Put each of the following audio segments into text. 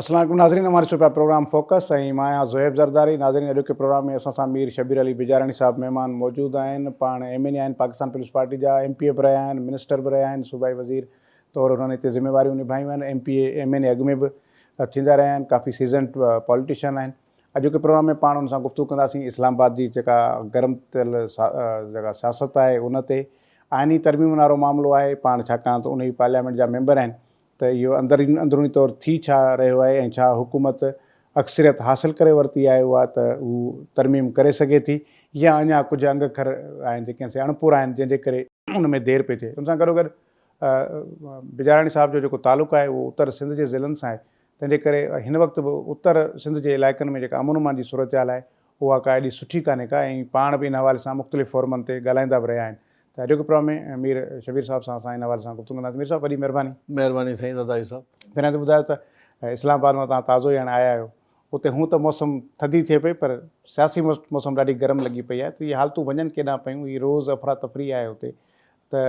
السلام عليڪم ناظرين اوهان ڏسو پيا پروگرام فوڪس ۽ مان آهيان زوهيب زرداري ناظرين اڄوڪي پروگرام ۾ اسان سان مير شبير علي بجاراڻي صاحب مهمان موجود آهن پاڻ ايم اين اي آهن پاڪستان پيپلز پارٽي جا ايم پي اي به رهيا آهن منسٽر به رهيا آهن صوبائي وزير طور انهن هتي ذميواريون نڀايون آهن ايم پي اي ايم اين اي اڳ ۾ به ٿيندا رهيا آهن ڪافي سيزنڊ پاليٽيشن آهن اڄوڪي پروگرام ۾ پاڻ ان سان گفتگو ڪنداسين اسلام آباد جي جيڪا گرم تيل جيڪا سياست آهي ان تي آئيني ترميمن وارو معاملو آهي پاڻ ڇاڪاڻ ته ان ئي پارليامينٽ جا ميمبر آهن ته اهو اندر اندروني طور ٿي ڇا رهيو آهي ۽ ڇا حڪومت اڪثريت حاصل ڪري ورتي آهي اها ته هو ترميم ڪري سگهي ٿي يا اڃا ڪجهه انگ اکر آهن جيڪي سي اڻپورا آهن جنهن جي ڪري ان ۾ دير پئي ٿئي ان سان گڏوگڏ بجاراڻي صاحب جو جيڪو تعلق آهي اهو اتر سنڌ جي ضلعن سان آهي تنهن جي ڪري هن وقت به اتر سنڌ جي علائقن ۾ جيڪا امن امان جي صورتحال آهي اها ڪا ايڏي سٺي ڪانهي ڪا ۽ پاڻ به ان حوالي سان مختلف فورمن تي ڳالهائيندا به رهيا آهن ته اڄوڪي پروگرام ۾ مير شبير صاحب سان اسان ان حوالي سان گفتگو ڪنداسين. مير صاحب وڏي مهرباني. مهرباني سائين زرداري صاحب. پهريان ته ٻڌايو ته اسلام آباد مان توهان تازو ئي هاڻي آيا آهيو اتي هون ته موسم ٿڌي ٿئي پئي پر سياسي موسم ڏاڍي گرم لڳي پئي آهي ته اهي حالتون وڃن ڪيڏانهن پيون هي روز افراتفري آهي اتي ته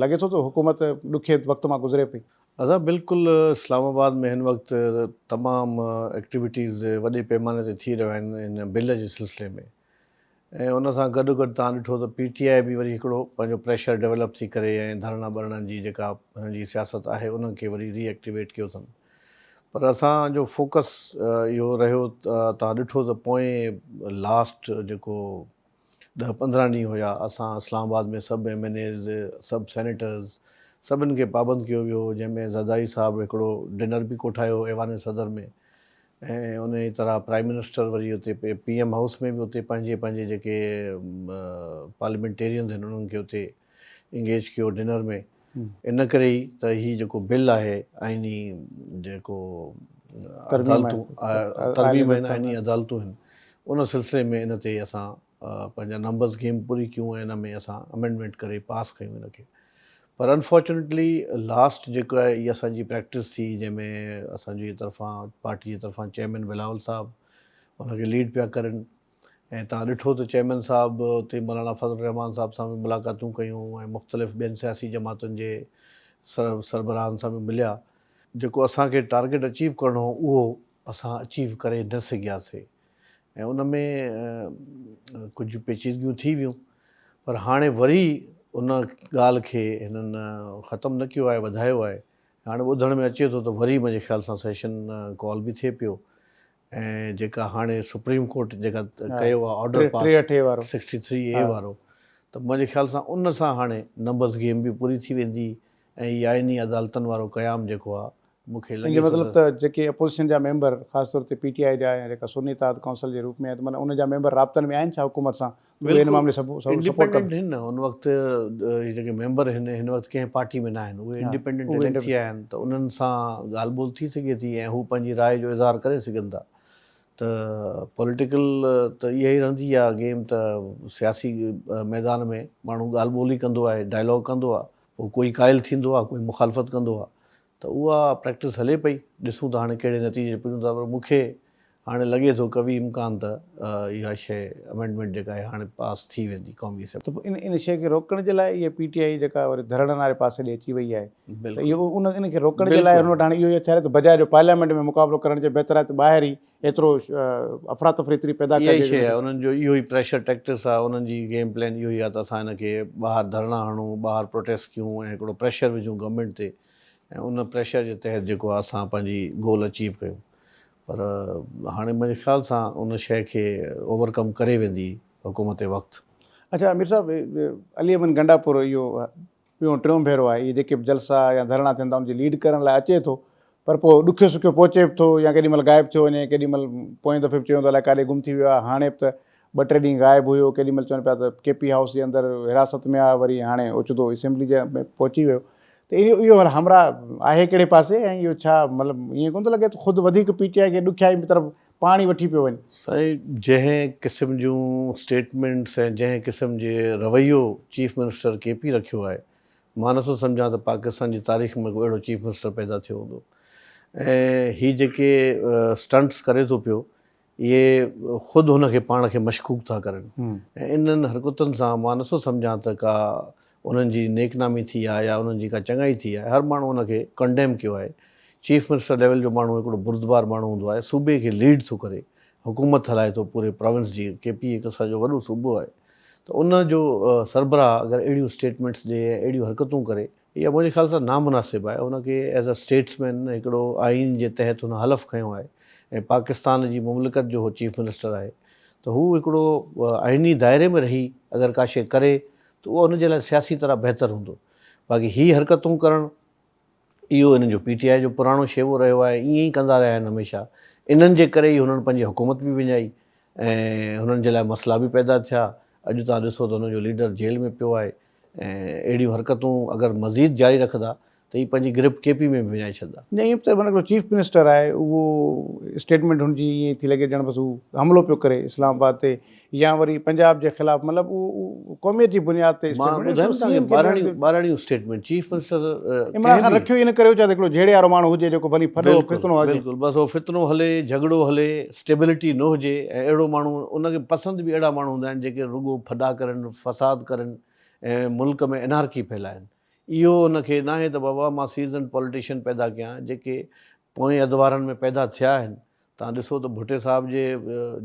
لڳي ٿو ته حڪومت ڏکي وقت مان گذري پئي. ادا بلڪل اسلام آباد ۾ هن وقت تمام ايڪٽيوٽيز وڏي پيماني تي ٿي رهيون آهن هن بل جي سلسلي ۾ ۽ ان سان گڏ گڏ تان ڏٺو ته پي ٽي آء به وري هڪڙو پنهنجو پريشر ڊيولپ ٿي ڪري ۽ ڌرڻا ٻرڻن جي جيڪا هنن جي سياست آهي انهن کي وري ري ايڪٽيويٽ ڪيو اٿن پر اسان جو فوڪس اهو رهيو تان ڏٺو ته پوئين لاسٽ جيڪو ڏهه 15 ڏينهن هيا اسان اسلام آباد ۾ سڀ ايم اين ايز سڀ سينيٽرز سڀن کي پابند ڪيو ويو هو جنهن ۾ زرداري صاحب هڪڙو ڊنر به ڪوٺايو هو ايوان صدر ۾ ۽ انهي طرح پرائم منسٽر وري اتي پي ايم هائوس ۾ به اتي پنهنجي پنهنجي جيڪي پارليامينٽيرينز آهن انهن کي اتي انگيج ڪيو ڊنر ۾ ان ڪري ئي ته هي جيڪو بل آهي آئيني جيڪو عدالتون ترميم آهن آئيني عدالتون آهن ان سلسلي ۾ ان تي اسان پنهنجا نمبرز گيم پوري ڪيون ۽ ان ۾ اسان امينڊمينٽ ڪري پاس ڪيون ان کي پر انفارچونيٽلي لاسٽ جيڪو آهي هي اسان جي پريڪٽس ٿي جنهن ۾ اسان جي طرفان پارٽي جي طرفان چيئرمين بلاول صاحب ان کي ليڊ پيا ڪرن ۽ توهان ڏٺو ته چيئرمين صاحب اتي مولانا فضل الرحمان صاحب سان به ملاقاتون ڪيون ۽ مختلف ٻين سياسي جماعتن جي سربراهن سان به مليا. جيڪو اسان کي ٽارگيٽ اچيو ڪرڻو هو اهو اسان اچيو ڪري نه سگهياسي ۽ ان ۾ ڪجهه پيچيدگيون ٿي ويون پر هاڻي وري ان ڳالهه کي هنن ختم نه ڪيو آهي وڌايو آهي هاڻي ٻڌڻ ۾ اچي ٿو ته وري منهنجي خيال سان سيشن ڪال به ٿئي پيو ۽ جيڪا هاڻي سپريم ڪورٽ جيڪا ڪيو آهي آرڊر پاس 63 اي وارو ته منهنجي خيال سان ان سان هاڻي نمبرز گيم به پوري ٿي ويندي ۽ هي آئيني عدالتن وارو قيام جيڪو آهي مون کي لڳي ٿو ته. ان جو مطلب ته جيڪي اپوزيشن جا ميمبر خاص طور تي پي ٽي آء جا يا جيڪا سني اتحاد ڪائونسل جي روپ ۾ آهي ته معنيٰ ان جا ميمبر رابطن ۾ آهن ڇا حڪومت سان اهي ان معاملي سپورٽ ڪن. انڊيپينڊنٽ هن هن وقت هي جيڪي ميمبر هن هن وقت ڪنهن پارٽي ۾ نه آهن اهي انڊيپينڊنٽ اليڪٽ ٿيا آهن ته انهن سان ڳالهه ٻولهه ٿي سگهي ٿي ۽ هو پنهنجي راء جو اظهار ڪري سگهن ٿا ته پوليٽيڪل ته اها ئي رهندي آهي گيم ته سياسي ميدان ۾ ماڻهو ڳالهه ٻولهه ئي ڪندو آهي ڊائلاگ ڪندو آهي پوء ڪوئي قائل ٿيندو آهي ڪوئي مخالفت ڪندو آهي ته اها پريڪٽس هلي پئي، ڏسون ته هاڻي ڪهڙي نتيجي تي پڄون ٿا پر مون کي هاڻي لڳي ٿو قوي امڪان ته اها شيء امينڊمينٽ جيڪا آهي هاڻي پاس ٿي ويندي قومي اسيمبلي. ته پوء ان ان شيء کي روڪڻ جي لاء اها پي ٽي آء جيڪا وري ڌرڻن واري پاسي ڏي اچي وئي آهي ته اهو ان ان کي روڪڻ جي لاء هن وٽ هاڻي اهو ئي هٿيار آهي ته بجاء جو پارليامينٽ ۾ مقابلو ڪرڻ جي بهتر آهي ته ٻاهر ئي ايترو افراتفري ايتري پيدا ڪجي. اها ئي شيء آهي انهن جو اهو ئي پريشر ٽيڪٽس آهي انهن جي گيم پلان اهو ئي آهي ته اسان هن کي ٻاهر ڌرڻا هڻون ٻاهر پروٽيسٽ ڪيون ۽ هڪڙو پريشر وجهون گورنمينٽ تي ۽ ان پريشر جي تحت جيڪو آهي اسان پنهنجي گول اچيو ڪيون پر هاڻي منهنجي خيال سان ان شيء کي اوور ڪم ڪري ويندي حڪومت وقت. اڇا مير صاحب علي امين گنڊاپور اهو ٻيون ٽيون ڀيرو آهي اهي جيڪي به جلسا يا ڌرڻا ٿين ٿا ان جي ليڊ ڪرڻ لاء اچي ٿو پر پوء ڏکيو سکيو پهچي به ٿو يا ڪيڏي مهل غائب ٿيو وڃي ڪيڏي مهل پوئين دفعي به چيو ته الائي ڪاڏي گم ٿي ويو آهي هاڻي به ته ٻه ٽي ڏينهن غائب هيو ڪيڏي مهل چون پيا ته ڪي پي هائوس جي اندر حراست ۾ آهي وري هاڻي اوچتو اسيمبلي جي ۾ پهچي ويو ته اهو اهو همراهه آهي ڪهڙي پاسي ۽ اهو ڇا مطلب ائين ڪونه ٿو لڳي ته خود وڌيڪ پي ٽي آء کي ڏکيائي طرف پاڻ ئي وٺي پيو وڃي. سائين جنهن قسم جون اسٽيٽمينٽس ۽ جنهن قسم جي رويو چيف منسٽر ڪي پي رکيو آهي مان نٿو سمجهان ته پاڪستان جي تاريخ ۾ ڪو اهڙو چيف منسٽر پيدا ٿيو هوندو ۽ هي جيڪي اسٽنٽس ڪري ٿو پيو اهي خود هن کي پاڻ کي مشڪوڪ ٿا ڪرن ۽ انهن حرڪتن سان مان نٿو سمجهان ته ڪا انهن جي نيڪ نامي ٿي آهي يا انهن جي ڪا چڱائي ٿي آهي هر ماڻهو ان کي ڪنڊيم ڪيو آهي. چيف منسٽر ليول جو ماڻهو هڪڙو بردبار ماڻهو هوندو آهي، صوبي کي ليڊ ٿو ڪري، حڪومت هلائي ٿو پوري پراونس جي، ڪي پي هڪ اسان جو وڏو صوبو آهي ته ان جو سربراهه اگر اهڙيون اسٽيٽمينٽس ڏي ۽ اهڙيون حرڪتون ڪري اها منهنجي خيال سان نامناسب آهي، هن کي ايز اي اسٽيٽسمين هڪڙو آئين جي تحت هن حلف کنيو آهي ۽ پاڪستان جي مملڪت جو هو چيف منسٽر آهي ته هو هڪڙو آئيني دائري ۾ رهي اگر ڪا شيء ڪري ته اهو هن جي لاء سياسي طرح بهتر هوندو باقي هي حرڪتون ڪرڻ اهو هنن جو پي ٽي آء جو پراڻو شيوو رهيو آهي، ائين ئي ڪندا رهيا آهن هميشه. انهن جي ڪري ئي هنن پنهنجي حڪومت به وڃائي ۽ هنن جي لاء مسئلا به پيدا ٿيا. اڄ توهان ڏسو ته هنن جو ليڊر جيل ۾ پيو آهي ۽ اهڙيون حرڪتون اگر مزيد جاري رکندا ته هي پنهنجي گرپ ڪي پي ۾ به وڃائي ڇڏندا. نه ائين به ته هڪڙو چيف منسٽر آهي اهو اسٽيٽمينٽ هن جي ائين ٿي لڳي ڄڻ بس هو حملو پيو ڪري اسلام آباد تي يا وري پنجاب جي خلاف مطلب اهو قوميت جي بنياد تي مان ٻڌايم توهان کي ٻاراڻيون ٻاراڻيون statement chief minister Imran Khan رکيو ئي ان ڪري هو ته هڪڙو جهيڙي وارو ماڻهو هجي جيڪو ڀلي ڦڏو فتنو هجي. بلڪل بس اهو فتنو هلي جهڳڙو هلي اسٽيبلٽي نه هجي ۽ اهڙو ماڻهو ان کي پسند به اهڙا ماڻهو هوندا آهن جيڪي رڳو ڦڏا ڪرن فساد ڪرن ۽ ملڪ ۾ انارڪي ڦهلائن اهو ان کي ناهي ته بابا مان سيزنڊ پوليٽيشن پيدا ڪيان جيڪي پوئين ادوارن ۾ پيدا ٿيا آهن توهان ڏسو ته ڀٽي صاحب جي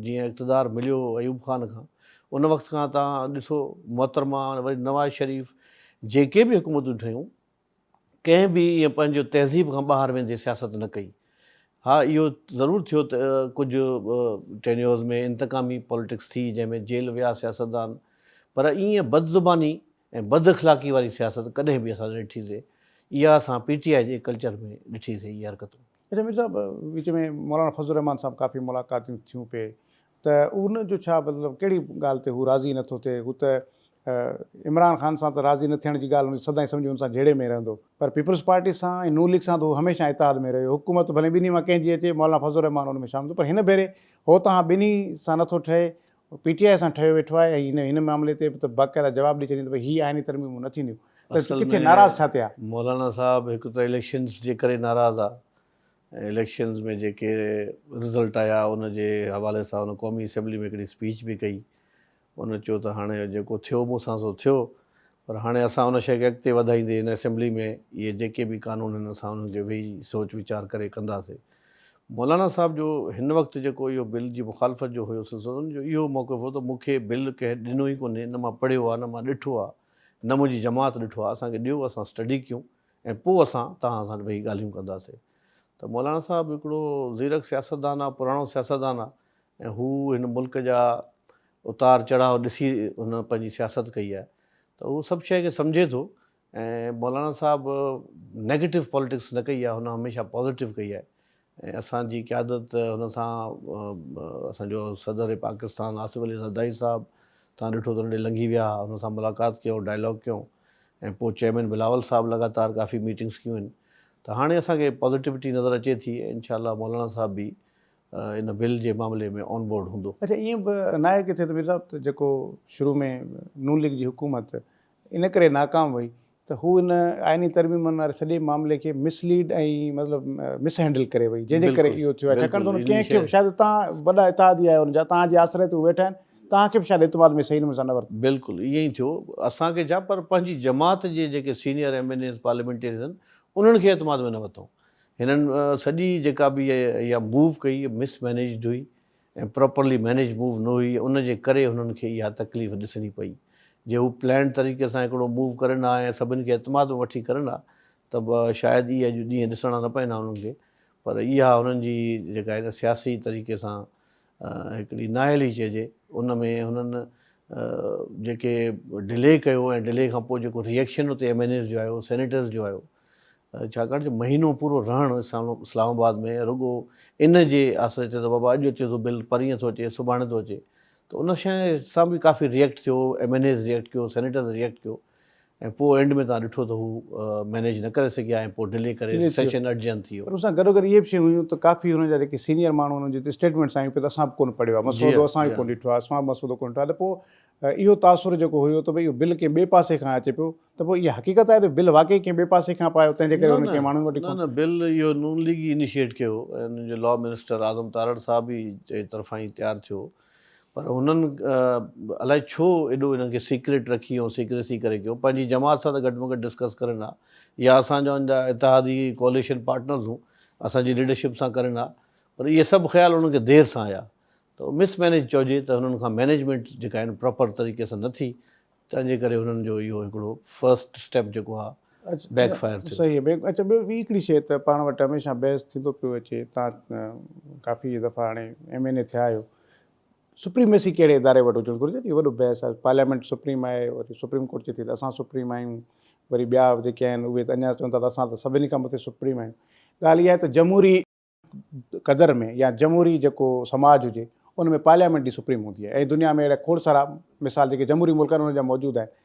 جيئن اقتدار مليو ايوب خان کان ان وقت کان توهان ڏسو محترمه وري نواز شريف جيڪي به حڪومتون ٺهيون ڪنهن به ائين پنهنجو تهذيب کان ٻاهر ويندي سياست نه ڪئي. ها اهو ضرور ٿيو ته ڪجهه ٽينيورز ۾ انتقامي پاليٽڪس ٿي جنهن ۾ جيل ويا سياستدان پر ائين بدزباني ۽ بد اخلاقي واري سياست ڪڏهن به اسان نه ڏٺي سي اها اسان پي ٽي آء جي ڪلچر ۾ ڏٺي سي اهي حرڪتون. اچا مير صاحب وچ ۾ مولانا فضل الرحمان صاحب ڪافي ملاقاتيون ٿيون پئي ته ان جو ڇا مطلب ڪهڙي ڳالهه تي هو راضي نٿو ٿئي هو ته عمران خان سان ته راضي نه ٿيڻ جي ڳالهه هن سدائين سمجهي هن سان جهيڙي ۾ رهندو پر پيپلز پارٽي سان ۽ نون ليگ سان ته هو هميشه اتحاد ۾ رهيو حڪومت ڀلي ٻنهي مان ڪنهن جي اچي مولانا فضل الرحمان ان ۾ شامل ٿيو پر هن ڀيري هو توهان ٻنهي سان نٿو ٺهي پي ٽي آء سان ٺهيو ويٺو آهي ۽ هن هن معاملي تي به ته باقاعده جواب ڏئي ڇڏيندو ته ڀئي هي آئيني ترميمون نه ٿينديون ته اصل ڪٿي ۾ ناراض ڇا تي آهي؟ مولانا صاحب هڪ ته اليڪشنز جي ڪري ناراض آ ۽ اليڪشنز ۾ جيڪي رزلٽ آيا ان جي حوالي سان هن قومي اسيمبلي ۾ هڪڙي اسپيچ به ڪئي ان چيو ته هاڻي جيڪو ٿيو مون سان سو ٿيو پر هاڻي اسان ان شيء کي اڳتي وڌائيندي هن اسيمبلي ۾ اهي جيڪي به قانون آهن اسان انهن کي ويهي سوچ ويچار ڪري ڪنداسي. مولانا صاحب جو هن وقت جيڪو اهو بل جي مخالفت جو هيو سلسلو ان جو اهو موقف هو ته مون کي بل ڪنهن ڏنو ئي ڪونهي نه مان پڙهيو آهي نه مان ڏٺو آهي نه منهنجي جماعت ڏٺو آهي اسان کي ڏيو اسان اسٽڊي ڪيون ۽ پوء اسان توهان سان ويهي ڳالهيون ڪنداسي ته مولانا صاحب هڪڙو زيرڪ سياستدان آهي پراڻو سياستدان آهي ۽ هو هن ملڪ جا اتار چڙهاء ڏسي هن پنهنجي سياست ڪئي آهي ته هو سڀ شيء کي سمجهي ٿو ۽ مولانا صاحب نيگيٽو پاليٽڪس نه ڪئي آهي هن هميشه پازيٽو ڪئي آهي ۽ اسان جي قيادت هن سان اسان جو صدر پاڪستان آصف علي زرداري صاحب تان ڏٺو ته ان ڏي لنگهي ويا هن سان ملاقات ڪيو ڊائلاگ ڪيو ۽ پوء چيئرمين بلاول صاحب لڳاتار ڪافي ميٽنگس ڪيون آهن ته هاڻي اسان کي پازيٽوٽي نظر اچي ٿي انشاء الله مولانا صاحب به ان بل جي معاملي ۾ آن بورڊ هوندو. اڇا ائين به ناهي ڪٿي ته مير صاحب ته جيڪو شروع ۾ نون ليگ جي حڪومت ان ڪري ناڪام وئي ته هو ان آئيني ترميمن واري سڄي معاملي کي مس ليڊ ۽ مطلب مس هينڊل ڪري وئي جنهن جي ڪري اهو ٿيو آهي ڇاڪاڻ ته هن ڪنهن کي به شايد توهان وڏا اتحادي آهيو ان جا توهان جي آسري تي هو ويٺا آهن توهان کي به شايد اعتماد ۾ صحيح نموني سان نه ورتو. بلڪل ائين ئي ٿيو اسان کي ڇا پر پنهنجي جماعت جي جيڪي senior M N As parliamentarians آهن انهن کي اعتماد ۾ نه ورتو هنن سڄي جيڪا به اها موو ڪئي مس مينيجڊ هئي ۽ پراپرلي مينيج موو نه هئي ان جي ڪري هنن کي اها تڪليف ڏسڻي پئي. جي هو پلانڊ طريقي سان هڪڙو موو ڪرن ها ۽ سڀن کي اعتماد ۾ وٺي ڪرن ها ته به شايد اهي اڄ ڏينهن ڏسڻا نه پون ها انهن کي پر اها هنن جي جيڪا آهي نه سياسي طريقي سان هڪڙي نااهلي چئجي ان ۾ هنن جيڪي ڊلي ڪيو ۽ ڊلي کان پوء جيڪو ريئڪشن اتي ايم اين ايز جو آيو سينيٽرز جو آيو ڇاڪاڻ جو مهينو پورو رهڻ اسلام آباد ۾ رڳو ان جي آسري تي ته بابا اڄ اچي ٿو بل پرينء ٿو اچي سڀاڻي ٿو اچي ته ان شيء سان به ڪافي ريئڪٽ ٿيو ايم اين ايز ريئڪٽ ڪيو سينيٽرز ريئڪٽ ڪيو ۽ پوء اينڊ ۾ توهان ڏٺو ته هو مينيج نه ڪري سگهيا ۽ پوء ڊلي ڪري سيشن اڊجن ٿي ويو. پر ان سان گڏوگڏ اهي به شيون هيون ته ڪافي هنن جا جيڪي سينيئر ماڻهو انهن جون اسٽيٽمينٽس آيون پئي ته اسان به ڪونه پڙهيو آهي مسودو اسان به ڪونه ڏٺو آهي اسان به مسودو ڪونه ڏٺو آهي ته پوء اهو تاثر جيڪو هيو ته ڀئي اهو بل ڪنهن ٻئي پاسي کان اچي پيو ته پوء اها حقيقت آهي ته بل واقعي ڪنهن ٻئي پاسي کان پيو تنهن جي ڪري هن ڪنهن ماڻهن وٽ نه نه بل اهو نون ليگ ئي انيشيئيٽ ڪيو ۽ انهن جو لا منسٽر اعظم تارڙ صاحب ئي جي طرفان ئي تيار ٿيو پر هنن الائي ڇو ايڏو انهن کي سيڪريٽ رکي ۽ سيڪريسي ڪري ڪيو پنهنجي جماعت سان ته گهٽ ۾ گهٽ ڊسڪس ڪرن ها يا اسان جا ان جا اتحادي ڪواليشن پارٽنرز هون اسان جي ليڊرشپ سان ڪرن ها پر اهي سڀ خيال انهن کي دير سان آيا ته مس مينيج چئجي ته هنن کان مينيجمينٽ جيڪا آهي پراپر طريقي سان نه ٿي تنهن جي ڪري هنن جو اهو هڪڙو فرسٽ اسٽيپ جيڪو آهي بيڪ فائر ٿيو. صحيح آهي اڇا ٻيو ٻي هڪڙي شيء ته پاڻ وٽ هميشه بحث ٿيندو پيو اچي تان ڪافي دفعا هاڻي ايم اين اي ٿيا آهيو سپريميسي ڪهڙي اداري وٽ هجڻ گهرجي اهو وڏو بحث آهي پارليامينٽ سپريم آهي وري سپريم ڪورٽ چئي ٿي ته اسان سپريم آهيون وري ٻيا جيڪي آهن اهي ته اڃا چون ٿا ته اسان ته سڀني کان مٿي سپريم آهيون ڳالهه اها آهي ته جمهوري قدر ۾ يا جمهوري جيڪو سماج هجي ان ۾ پارليامينٽ ئي سپريم هوندي آهي ۽ دنيا ۾ اهڙا کوڙ سارا مثال جيڪي جمهوري ملڪ آهن انهن جا موجود آهن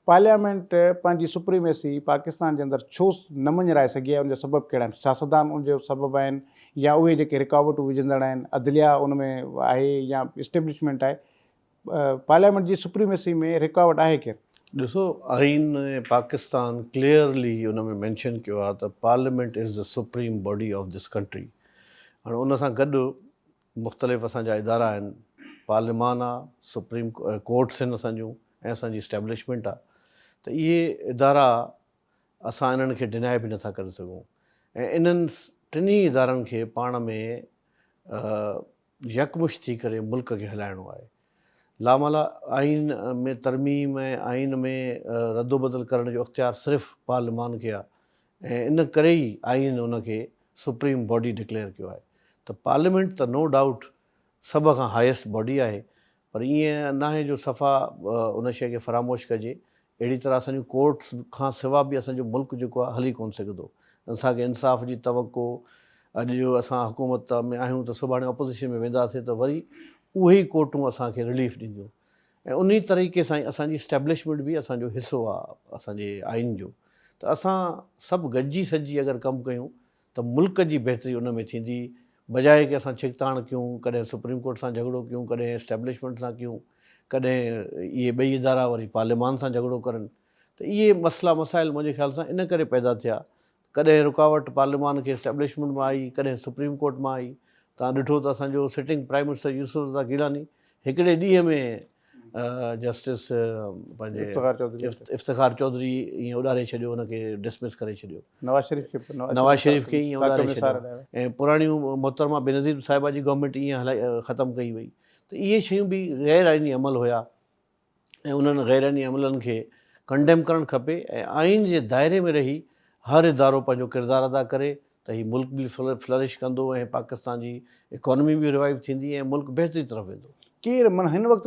پارليامينٽ پنهنجي سپريميسي پاڪستان جي اندر ڇو نه مڃرائي سگهي آهي ان جا سبب ڪهڙا آهن سياستدان ان جو سبب آهن يا اهي جيڪي رڪاوٽون وجهندڙ آهن عدليا ان ۾ آهي يا اسٽيبلشمينٽ آهي پارليامينٽ جي سپريميسي ۾ رڪاوٽ آهي ڪير؟ ڏسو آئين پاڪستان ڪليئرلي ان ۾ مينشن ڪيو آهي ته parliament is the supreme body of this country هاڻي ان سان گڏ مختلف اسان جا ادارا آهن پارليمان آ سپريم ڪورٽس آهن اسان جون ۽ اسان جي اسٽيبلشمينٽ آ ته اهي ادارا اسان انهن کي ڊنائي به نٿا ڪري سگهون ۽ انهن ٽنهي ادارن کي پاڻ ۾ يڪمشت ٿي ڪري ملڪ کي هلائڻو آهي لامالا آئين ۾ ترميم ۽ آئين ۾ ردوبدل ڪرڻ جو اختيار صرف پارليمان کي آ ۽ ان ڪري ئي آئين ان کي سپريم باڊي ڊڪليئر ڪيو آهي ته پارليامينٽ ته نو ڊائوٽ سڀ کان هائيسٽ باڊي آهي پر ائين ناهي جو صفا ان شيء کي فراموش ڪجي اهڙي طرح اسان جون ڪورٽس کان سوا به اسان جو ملڪ جيڪو آهي هلي ڪونه سگهندو اسان کي انصاف جي توقع اڄ جو اسان حڪومت ۾ آهيون ته سڀاڻي اپوزيشن ۾ وينداسين ته وري اهي ئي ڪورٽون اسان کي رليف ڏينديون ۽ انهي طريقي سان ئي اسان جي اسٽيبلشمينٽ به اسان جو حصو آ اسان جي آئين جو ته اسان سڀ گڏجي سڏجي اگر ڪم ڪيون ته ملڪ جي بهتري ان ۾ ٿيندي بجاء ڪي اسان ڇڪتاڻ ڪيون ڪڏهن سپريم ڪورٽ سان جهڳڙو ڪيون ڪڏهن اسٽيبلشمينٽ سان ڪيون ڪڏهن اهي ٻئي ادارا وري پارليمان سان جهڳڙو ڪرن ته اهي مسئلا مسائل منهنجي خيال سان ان ڪري پيدا ٿيا ڪڏهن رڪاوٽ پارليمان کي اسٽيبلشمينٽ مان آئي، ڪڏهن سپريم ڪورٽ مان آئي. توهان ڏٺو ته اسان جو sitting prime minister Yousuf Raza Gilani هڪڙي ڏينهن ۾ جسٽس پنهنجي افتخار چوڌري ائين اڏاري ڇڏيو، ان کي ڊسمس ڪري ڇڏيو. نواز شريف کي نواز شريف کي ائين اڏاري ڇڏيو ۽ پراڻيون محترمه بينظير صاحبه جي گورنمينٽ ائين هلائي ختم ڪئي وئي ته اهي شيون به غير آئيني عمل هيا. ۽ انهن غيرآئيني عملن کي ڪنڊيم ڪرڻ کپي ۽ آئين جي دائري ۾ رهي هر ادارو پنهنجو ڪردار ادا ڪري ته هي ملڪ به فلرش ڪندو ۽ پاڪستان جي اڪانومي به ريوائيو ٿيندي ۽ ملڪ بهتري طرف ويندو. ڪير معنيٰ هن وقت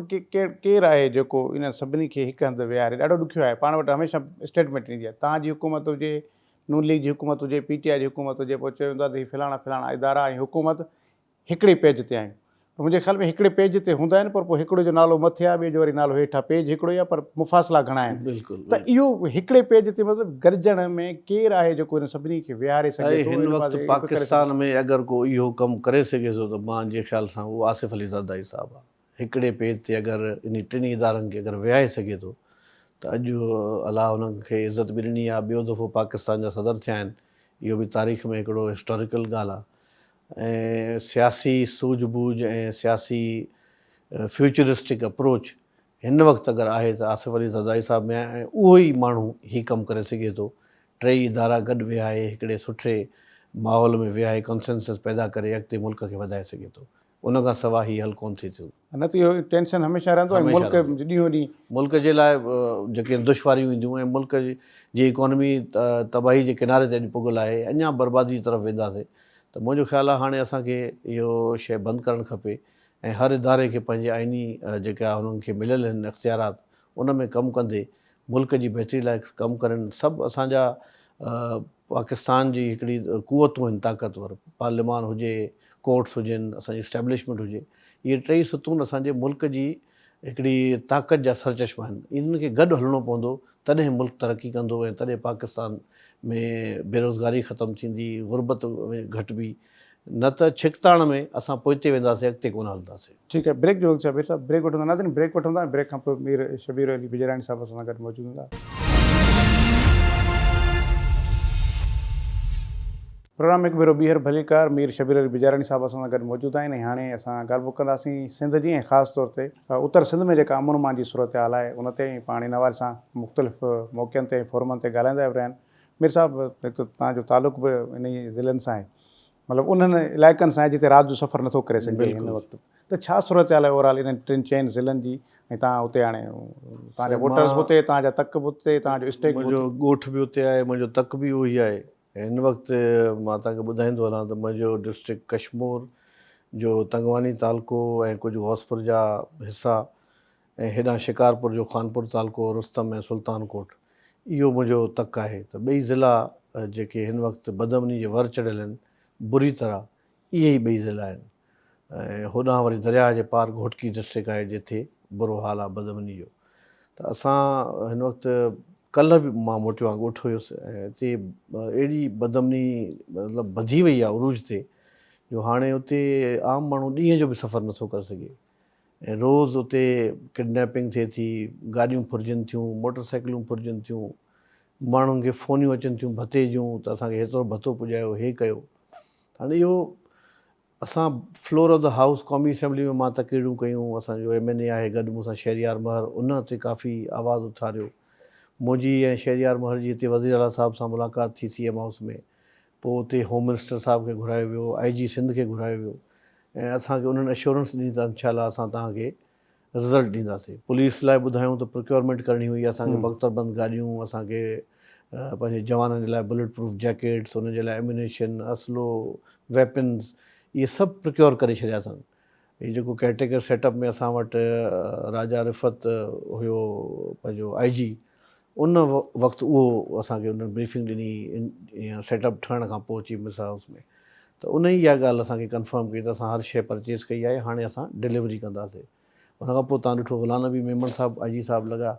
ڪير آهي جيڪو انهن سڀني کي هڪ هنڌ ويهاري ڏاڍو ڏکيو آهي پاڻ وٽ هميشه اسٽيٽمينٽ ايندي آهي توهان جي حڪومت هجي نون ليگ جي حڪومت هجي پي ٽي آء جي حڪومت هجي پوء چيو ويندو آهي ته هي فلاڻا فلاڻا ادارا ۽ حڪومت هڪڙي پيج تي آهيون ته منهنجي خيال ۾ هڪڙي پيج تي هوندا آهن پر پوء هڪڙي جو نالو مٿي آهي ٻئي جو وري نالو هيٺ آهي پيج هڪڙو ئي آهي پر مفاصلا گهڻا آهن بلڪل ته اهو هڪڙي پيج تي مطلب گڏجڻ ۾ ڪير آهي جيڪو انهن سڀني کي ويهاري سگهي ٿو هن وقت پاڪستان ۾ اگر ڪو اهو ڪم ڪري سگهي ٿو ته مان جي خيال سان اهو آصف علي زرداري صاحب آهي هڪڙي پيج تي اگر انهي ٽنهي ادارن کي اگر ويهاري سگهي ٿو ته اڄ الله انهن کي عزت به ڏني آهي ٻيو دفعو پاڪستان جا صدر ٿيا آهن اهو به تاريخ ۾ هڪڙو هسٽاريڪل ڳالهه آهي ۽ سياسي سوجهه ٻوجهه ۽ سياسي فيوچرسٽڪ اپروچ هن وقت اگر آهي ته آصف علي زرداري صاحب ۾ آهي ۽ اهو ئي ماڻهو هي ڪم ڪري سگهي ٿو. ٽيئي ادارا گڏ ويهائي هڪڙي سٺي ماحول ۾ ويهائي ڪنسينسس پيدا ڪري اڳتي ملڪ کي وڌائي سگهي ٿو. ان کان سوا هي حل ڪونه ٿي سگهندو. نه ته اهو ٽينشن هميشه رهندو ۽ ملڪ ڏينهون ڏينهن. ملڪ جي لاء جيڪي دشواريون اينديون ۽ ملڪ جي اڪانومي تباهي جي ڪناري تي اڄ پڳل آهي اڃا بربادي جي طرف وينداسين ته منهنجو خيال آهي هاڻي اسان کي اهو شيء بند ڪرڻ کپي ۽ هر اداري کي پنهنجي آئيني جيڪا هنن کي مليل آهن اختيارات ان ۾ ڪم ڪندي ملڪ جي بهتري لاء ڪم ڪرن سڀ اسان جا پاڪستان جي هڪڙي قوتون آهن طاقتور پارليمان هجي ڪورٽس هجن اسان جي اسٽيبلشمينٽ هجي اهي ٽئي ستون اسان جي ملڪ جي هڪڙي طاقت جا سرچشما آهن انهن کي گڏ هلڻو پوندو تڏهن ملڪ ترقي ڪندو ۽ تڏهن پاڪستان ۾ بيروزگاري ختم ٿيندي غربت گهٽبي نه ته ڇڪتاڻ ۾ اسان پوئتي وينداسين اڳتي ڪونه هلنداسين. ٺيڪ آهي بريڪ جو وقت شبير صاحب بريڪ وٺون ٿا ناظرين بريڪ وٺون ٿا بريڪ کان پوء مير شبير علي بجراڻي صاحب اسان سان گڏ موجود هوندا. پروگرام ۾ هڪ ڀيرو ٻيهر ڀليڪار مير شبير علي بجاراڻي صاحب اسان سان گڏ موجود آهن ۽ هاڻي اسان ڳالهه ٻولهه ڪنداسين سنڌ جي ۽ خاص طور تي اتر سنڌ ۾ جيڪا امن امان جي صورتحال آهي ان تي ۽ پاڻ ان حوالي سان مختلف موقعن تي ۽ فورمن تي ڳالهائيندا به رهيا آهن مير صاحب هڪ ته توهان جو تعلق به انهي ضلعن سان آهي. مطلب انهن علائقن سان آهي جتي رات جو سفر نٿو ڪري سگهجي هن وقت ته ڇا صورتحال آهي اوور آل انهن ٽن چئن ضلعن جي ۽ توهان اتي هاڻي توهان جا ووٽرز به اتي توهان جا تڪ به اتي توهان جو اسٽيڪ به منهنجو ڳوٺ به اتي آهي منهنجو تڪ به اهو ئي آهي ۽ هن وقت مان توهان کي ٻڌائيندو هلان ته منهنجو ڊسٽرڪٽ ڪشمور جو تنگواني تعلقو ۽ ڪجهه غوثپور جا حصا ۽ هيڏانهن شڪارپور جو خانپور تعلقو رستم ۽ سلطان ڪوٽ اهو منهنجو تڪ آهي ته ٻئي ضلعا جيڪي هن وقت بدامني جي ور چڙهيل آهن بري طرح اهي ئي ٻئي ضلعا آهن ۽ هوڏانهن وري درياهه جي پار گهوٽڪي ڊسٽرڪٽ آهي جتي برو حال آهي بدامني جو ته اسان هن وقت ڪلهه به مان موٽيو آهيان ڳوٺ هيس ۽ اتي اهڙي بدامني مطلب وڌي وئي آهي عروج تي جو هاڻي اتي عام ماڻهو ڏينهن جو به سفر نٿو ڪري سگهي ۽ روز اتي ڪڊنيپنگ ٿئي ٿي گاڏيون ڦرجن ٿيون موٽر سائيڪلون ڦرجن ٿيون ماڻهن کي فونيون اچن ٿيون ڀتي جون ته اسان کي هيترو ڀتو پڄايو هي ڪيو هاڻي اهو اسان فلور آف the house قومي اسيمبلي ۾ مان تقريرون ڪيون اسان جو ايم اين اي آهي گڏ مون سان شهريار مهر ان تي ڪافي آواز اٿاريو منهنجي ۽ شهريار مهر جي هتي وزير اعليٰ صاحب سان ملاقات ٿي سي ايم هائوس ۾ پوء اتي هوم منسٽر صاحب کي گهرايو ويو آء جي سنڌ کي گهرايو ويو ۽ اسان کي انهن اشورنس ڏني ته انشاء الله اسان توهان کي رزلٽ ڏينداسين. پوليس لاء ٻڌايون ته پروڪيورمينٽ ڪرڻي هئي، اسان کي بختر بند گاڏيون، اسان کي پنهنجي جوانن جي لاء بلٽ پروف جيڪيٽس، انهن جي لاء ايميونيشن، اسلحو، ويپنز اهي سڀ پروڪيور ڪري ڇڏيا اٿن. هي جيڪو ڪيئر ٽيڪر سيٽ اپ ۾ اسان وٽ راجا رفعت هيو پنهنجو آء جي ان وقت اهو اسان کي انهن بريفنگ ڏني سيٽ اپ ٺهڻ کان پوء چيف منسٽر هائوس ۾ ته ان ئي اها ڳالهه اسان کي ڪنفرم ڪئي ته اسان هر شيء پرچيز ڪئي آهي هاڻي اسان ڊليوري ڪنداسين. ان کان پوء تان ڏٺو غلام نبي ميمڻ صاحب آء جي صاحب لڳا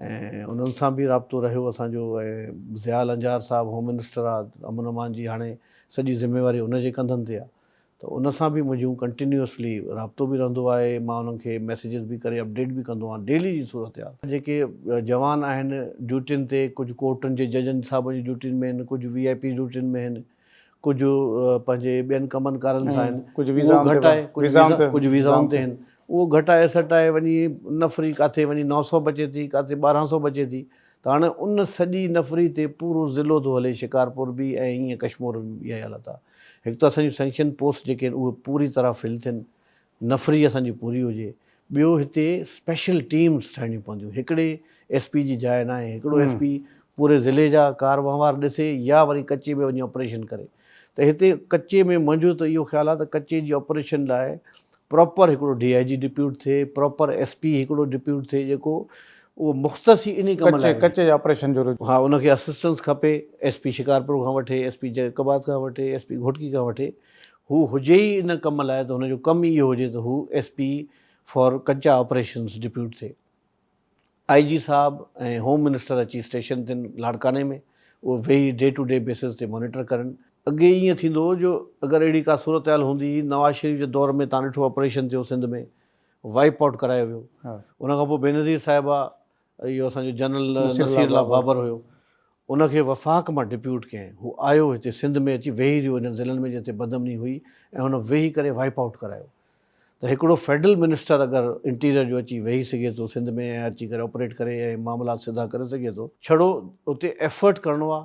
۽ انهن سان به رابطو رهيو اسان جو ۽ ضياء لنجار صاحب هوم منسٽر آ امن امان جي هاڻي سڄي ذميواري ان جي ڪنڌن تي آ ته ان سان به منهنجون ڪنٽينيوسلي رابطو به رهندو آهي مان انهن کي ميسيجز به ڪري اپڊيٽ به ڪندو آهيان ڊيلي جي صورتحال. جيڪي جوان آهن ڊيوٽين تي ڪجهه ڪورٽن جي ججن صاحبن جي ڊيوٽين ۾ آهن ڪجهه وي آء پي ڊيوٽين ۾ آهن ڪجهه پنهنجي ٻين ڪمن ڪارن سان آهن اهو گهٽ آهي ڪجهه ويزائن تي آهن اهو گهٽ آهي سٽ آهي وڃي نفري ڪاٿي وڃي 900 بچي ٿي ڪاٿي 1200 بچي ٿي ته هاڻي ان سڄي نفري تي پورو ضلعو ٿو هلي شڪارپور به ۽ ائين ڪشمور ۾ به اها ئي حالت آهي هڪ ته اسان جون سينڪشن پوسٽ جيڪي آهن اهي پوري طرح فل ٿين نفري اسان جي پوري هجي، ٻيو هتي اسپيشل ٽيمز ٺاهڻيون پونديون، هڪڙي ايس پي جي جاء ناهي، هڪڙو ايس پي پوري ضلعي جا ڪار وهنوار ڏسي يا وري ڪچي ۾ وڃي آپريشن ڪري ته هتي ڪچي ۾ منهنجو ته اهو خيال آهي ته ڪچي جي آپريشن لاء پراپر هڪڙو ڊي I جي ڊپيوٽ ٿئي، پراپر ايس پي هڪڙو ڊپيوٽ ٿئي جيڪو اهو مختص ئي انهي ڪم لاء ڪچي جي آپريشن جو ها ان کي اسسٽنس کپي، ايس پي شڪارپور کان وٺي، ايس پي جيڪب آباد کان وٺي، ايس پي گهوٽڪي کان وٺي هو هجي ئي ان ڪم لاء ته هن جو ڪم ئي اهو هجي ته هو ايس پي فار ڪچا آپريشنز ڊپيوٽ ٿئي. آء جي صاحب ۽ هوم منسٽر اچي اسٽيشن ٿين لاڙڪاڻي ۾ اهو ويهي ڊي ٽو ڊي بيسز تي مانيٽر ڪرن. اڳي ائين ٿيندو هو جو اگر اهڙي ڪا صورتحال هوندي هئي نواز شريف جي دور ۾ تان ڏٺو آپريشن ٿيو سنڌ ۾ وائپ آئوٽ ڪرايو ويو ان کان پوء بينظير صاحبه اهو اسان جو جنرل نصير الله بابر هيو ان کي وفاق مان ڊپيوٽ ڪيائين. هو آيو هتي سنڌ ۾ اچي ويهي رهيو انهن ضلعن ۾ جتي بدامني هئي ۽ هن ويهي ڪري وائپ آئوٽ ڪرايو ته هڪڙو فيڊرل منسٽر اگر انٽيريئر جو اچي ويهي سگهي ٿو سنڌ ۾ ۽ اچي ڪري آپريٽ ڪري ۽ معاملات سڌا ڪري سگهي ٿو. ڇڙو اتي ايفرٽ ڪرڻو آ،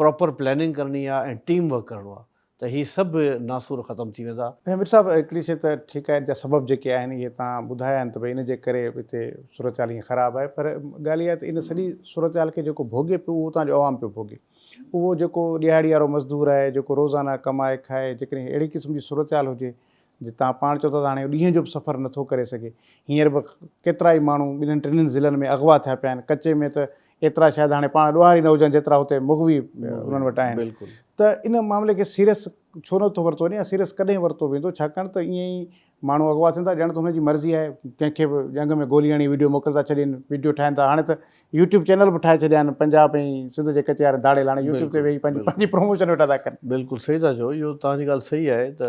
پراپر پلاننگ ڪرڻي آ ۽ ٽيم ورڪ ڪرڻو آ ته هي سڀ ناسور ختم ٿي ويندا. مير صاحب هڪڙي شيء ته ٺيڪ آهي ان جا سبب جيڪي آهن اهي توهان ٻڌايا آهن ته ڀئي ان جي ڪري هتي صورتحال ائين خراب آهي پر ڳالهه اها آهي ته ان سڄي صورتحال کي جيڪو ڀوڳي پيو اهو اتان جو عوام پيو ڀوڳي اهو جيڪو ڏهاڙي وارو مزدور آهي جيڪو روزانه ڪمائي کائي جيڪڏهن اهڙي قسم جي صورتحال هجي جي توهان پاڻ چئو ٿا ته هاڻي ڏينهن جو به سفر نٿو ڪري سگهي هينئر به ڪيترائي ماڻهو ٻنهن ٽنهن ضلعن ۾ اغوا ٿيا پيا آهن ڪچي ۾ ته ايترا شايد هاڻي پاڻ ڏوهاري نه هجن جيترا هتي مغوي انهن وٽ آهن ته ان معاملي کي سيريس ڇو نه ٿو ورتو وڃي يا سيريس ڪڏهن ورتو ويندو ڇاڪاڻ ته ائين ئي ماڻهو اغوا ٿين ٿا ڄڻ ته هن جي مرضي آهي ڪنهن کي به ڄنگهه ۾ گولي هڻي ويڊيو موڪلي ٿا ڇڏين ويڊيو ٺاهين ٿا هاڻي ته يوٽيوب چينل به ٺاهي ڇڏيا آهن پنجاب ۽ سنڌ جي ڪچي وارن ڌاڙيل هاڻي يوٽيوب تي ويهي پنهنجي پنهنجي پروموشن ويٺا ٿا ڪن. بلڪل صحيح ٿا چئو اهو توهان جي ڳالهه صحيح آهي ته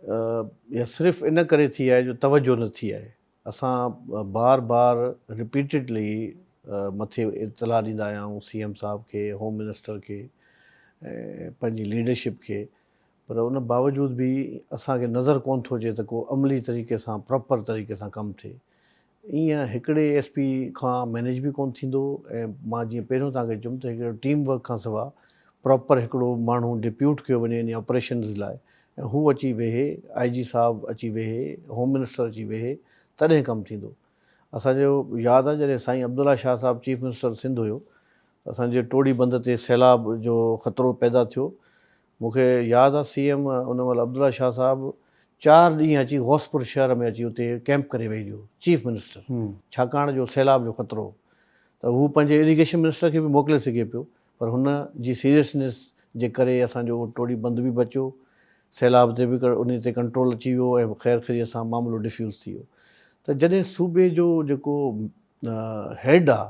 اها صرف ان ڪري ٿي آهي جو توجه نه ٿي آهي اسان بار بار رپيٽيڊلي مٿي اطلاع ڏيندا آيا آهيون سي ايم صاحب کي هوم منسٽر کي ۽ پنهنجي ليڊرشپ کي پر ان باوجود به اسان کي نظر ڪون ٿو اچي ته ڪو عملي طريقي سان پراپر طريقي سان ڪم ٿئي ايئن هڪڙي ايس پي کان مينيج به ڪون ٿيندو ۽ مان جيئن پهريون توهان کي چيم ته هڪڙو ٽيم ورڪ کان سوا پراپر هڪڙو ماڻهو ڊپيوٽ ڪيو وڃي انهي آپريشنز لاء ۽ هو اچي ويهي، آء جي صاحب اچي ويهي، هوم منسٽر اچي ويهي تڏهن ڪم ٿيندو. اسان جو ياد آهي جڏهن سائين عبدالله شاهه صاحب چيف منسٽر سنڌ هيو ته اسان جي ٽوڙي بند تي سيلاب جو خطرو پيدا ٿيو. مون کي ياد آهي سي ايم ان مهل عبدالله شاهه صاحب چار ڏينهن اچي غوثپور شهر ۾ اچي اتي ڪئمپ ڪري ويهي رهيو چيف منسٽر ڇاڪاڻ جو سيلاب جو خطرو هو ته هو پنهنجي اريگيشن منسٽر کي به موڪلي سگهي پيو پر هن جي سيريسنيس جي ڪري اسان جو اهو ٽوڙي بند به بچيو، سيلاب تي به انهي تي ڪنٽرول اچي ويو ۽ خير خيريت سان معاملو ڊفيوز ٿي ويو ته جڏهن صوبي جو جيڪو هيڊ آ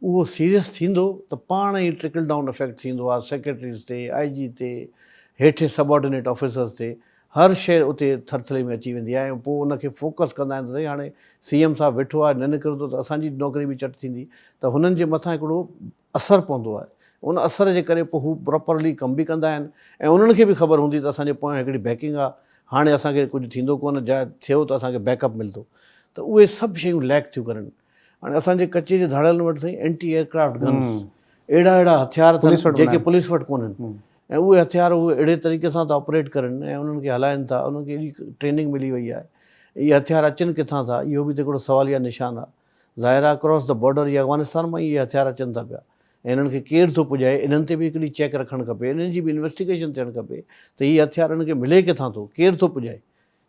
اهو سيريس ٿيندو ته پاڻ ئي ٽرڪل ڊائون افيڪٽ ٿيندو آ سيڪريٽريز تي، آء جي تي، هيٺين سب آرڊينيٽ آفيسرز تي هر شيء اتي ٿرٿلي ۾ اچي ويندي آهي ۽ پوء ان کي فوڪس ڪندا آهن ته سائين هاڻي سي ايم صاحب ويٺو آهي نه نڪرندو ته اسان جي نوڪري به چٽ ٿيندي ته هنن جي مٿان هڪڙو اثر پوندو آهي ان اثر جي ڪري پوء هو پراپرلي ڪم به ڪندا آهن ۽ انهن کي به خبر هوندي ته اسان جي پويان هڪڙي بيڪنگ آهي هاڻي اسان کي ڪجهه ٿيندو ڪونه جا ٿيو ته اسان کي بيڪ اپ ملندو ته اهي سڀ شيون ليڪ ٿيون ڪرن هاڻي اسان جي ڪچي جي ڌاڙيلن وٽ سائين اينٽي ايئرڪرافٽ گنس اهڙا اهڙا هٿيار اٿن جيڪي پوليس وٽ ڪونهن ۽ اهي هٿيار اهي اهڙي طريقي سان ٿا آپريٽ ڪرن ۽ انهن کي هلائن ٿا انهن کي اهڙي ٽريننگ ملي وئي آهي اهي هٿيار اچن ڪٿان ٿا اهو به ته هڪڙو سواليه نشان آهي ظاهر آهي ڪراس the border يا افغانستان مان ئي اهي هٿيار اچن ٿا پيا ۽ انهن کي ڪير ٿو پڄائي انهن تي به هڪڙي چيڪ رکڻ کپي انهن جي به انويسٽيگيشن ٿيڻ کپي ته هي هٿيار انهن کي ملي ڪٿان ٿو ڪير ٿو پڄائي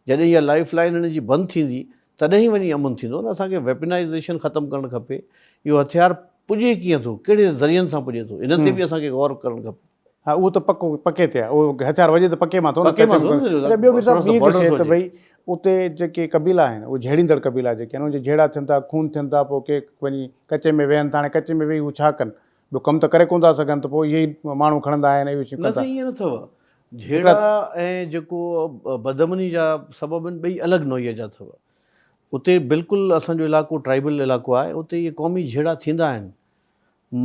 جڏهن اها لائف لائن انهن جي بند ٿيندي تڏهن ئي وڃي امن ٿيندو نه اسان کي ويپنائيزيشن ختم ڪرڻ کپي اهو هٿيار پڄي ڪيئن ٿو ڪهڙي ذريعن سان پڄي ٿو ان تي به اسان کي غور ڪرڻ کپي. ها اهو ته پڪو پڪي تي آهي اهو هٿيار وڄي ته پڪي مان ٿو نه پڪي مان ٿو نه ٻيو مير صاحب ٻي هڪ شيء ته ڀئي اتي جيڪي قبيلا آهن اهي جهيڙيندڙ قبيلا جيڪي آهن انهن جا جهيڙا ٿين ٿا خون ٿين ٿا پوء ڪي وڃي ڪچي ۾ ويهن ٿا هاڻي ڪچي ۾ ويهي هو ڇا ڪن ٻيو ڪم ته ڪري ڪونه ٿا سگهن ته پوء اهي ئي ماڻهو کڻندا آهن ۽ اهي شيون ڪن ٿا. نه سائين ائين نه اٿو جهيڙا ۽ جيڪو بدامني جا سبب آهن ٻئي الڳ نوعيت جا اٿو اتي بلڪل اسان جو علائقو ٽرائبل علائقو آهي اتي اهي قومي جهيڙا ٿيندا آهن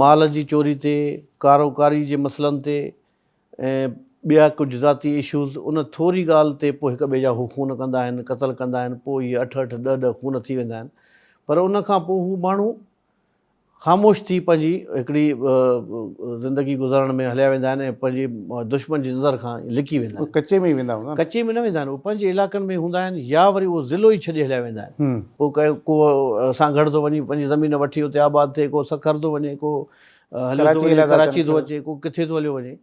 مال جي چوري تي، ڪاروڪاري جي مسئلن تي ۽ ٻيا ڪجهه ذاتي اشوز ان ٿوري ڳالهه تي پوء هڪ ٻئي جا هو خون ڪندا آهن، قتل ڪندا آهن، پوء اهي اٺ اٺ ڏهه ڏهه خون ٿي ويندا آهن پر ان کان پوء هو ماڻهو خاموش ٿي پنهنجي هڪڙي زندگي گذارڻ ۾ هليا ويندا آهن ۽ پنهنجي دشمن جي نظر کان لڪي ويندا آهن. ڪچي ۾ ئي ويندا هوندا نه؟ ڪچي ۾ نه ويندا آهن، اهي پنهنجي علائقن ۾ هوندا آهن يا وري اهو ضلعو ئي ڇڏي هليا ويندا آهن. پوء ڪو سانگهڙ ٿو وڃي پنهنجي زمين وٺي اتي آباد ٿئي، ڪو سکر ٿو وڃي، ڪو هليو ٿو وڃي ڪراچي ٿو اچي، ڪو ڪٿي ٿو هليو وڃي